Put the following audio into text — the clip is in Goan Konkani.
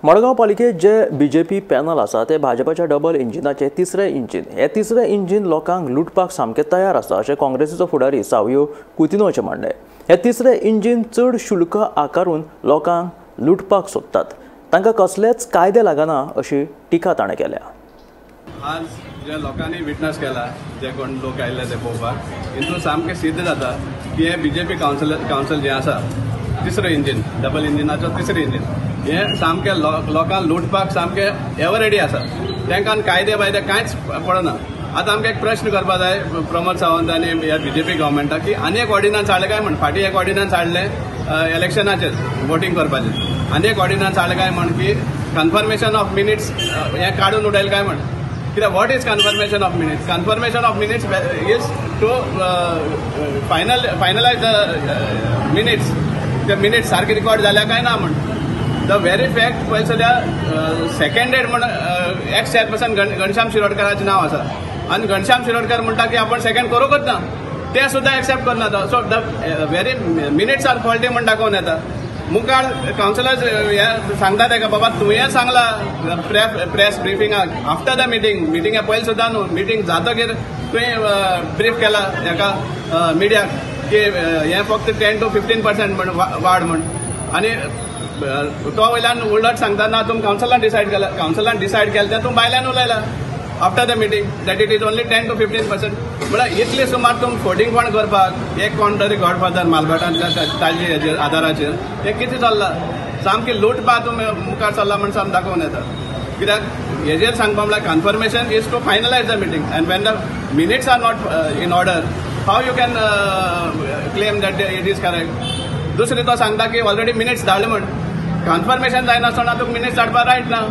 मडगांव पालिकेत जे बीजेपी पॅनल आसा ते भाजपाच्या डबल इंजिनाचे तिसरें इंजीन. हे तिसरें इंजीन लोकांक लुटपाक सामकें तयार आसा अशें काँग्रेसीचो फुडारी सावियो कुतिन्होचें म्हणणें. हे तिसरें इंजीन चड शुल्क आकारून लोकांक लुटपाक सोदतात, तांकां कसलेच कायदे लागना अशी टिका ताणें केल्या. आज जे लोकांनी विटनस केला, जे कोण लोक आयिल्ले ते पळोवपाक, हितून सामकें सिद्ध जाता की हे बीजेपी कावन्सिल जें आसा तिसरें इंजीन, डबल इंजिनाचो तिसरें इंजीन, हें सामकें लोकांक लुटपाक सामकें एवर रेडी आसा. तांकां कायदे बायदे कांयच पडना. आतां आमकां एक प्रश्न करपा जाय प्रमोद सावंत आनी ह्या बीजेपी गव्हर्मेंटाक की आनी एक ऑर्डिनन्स हाडलें काय म्हण. फाटीं एक ऑर्डिनन्स हाडलें इलेक्शनाचेर वोटींग करपाचें, आनी एक ऑर्डिनन्स हाडलें काय म्हण की कन्फर्मेशन ऑफ मिनिट्स हें काडून उडयलें काय म्हण. कित्याक what is confirmation of minutes? Confirmation of minutes is to finalise the minutes. ते मिनिट्स सारके रिकॉर्ड जाल्या काय ना म्हण. The very fact पळय जाल्यार सेकंडेड म्हण एक्स चेअरपर्सन घनश्याम शिरोडकराचें नांव आसा आनी घनश्याम शिरोडकर म्हणटा की आपण सेकंड करूंकच ना, ते सुद्दां एक्सेप्ट करना. So the very minutes are faulty म्हण दाखोवन येता. मुखार कावन्सिलर्स हे सांगता तेका, बाबा तुवें सांगला प्रेस ब्रिफिंगाक आफ्टर the meeting, मिटिंगा पयलीं सुद्दां न्हू, मिटींग जातकीर तुवें ब्रीफ केला हेका मिडियाक की हें फक्त 10 to 15% म्हण वाड म्हण. आनी तो वयल्यान उलट सांगता ना तुमी कावन्सिलान डिसायड केला, कावन्सिलान डिसायड केलें तें तूं भायल्यान उलयला after the meeting that it is only 10 to 15%. म्हळ्यार इतले सुमार तुमी फोटिंगपण करपाक एक कोण तरी गॉडफादर मालभाटांतल्या ताजे हेजेर आदाराचेर हें कितें चल्लां, सामकें लुटपाक तुमी मुखार चल्ला म्हण साम दाखोवन येता. कित्याक हेजेर सांगपा म्हळ्यार confirmation is to finalise the meeting and when the minutes are not in order how you can claim that it is correct. दुसरें तो सांगता की ऑलरेडी मिनिट्स धाडले म्हण, कन्फर्मेशन जायनासतना तुका मिनिट्स धाडपाक रायट ना.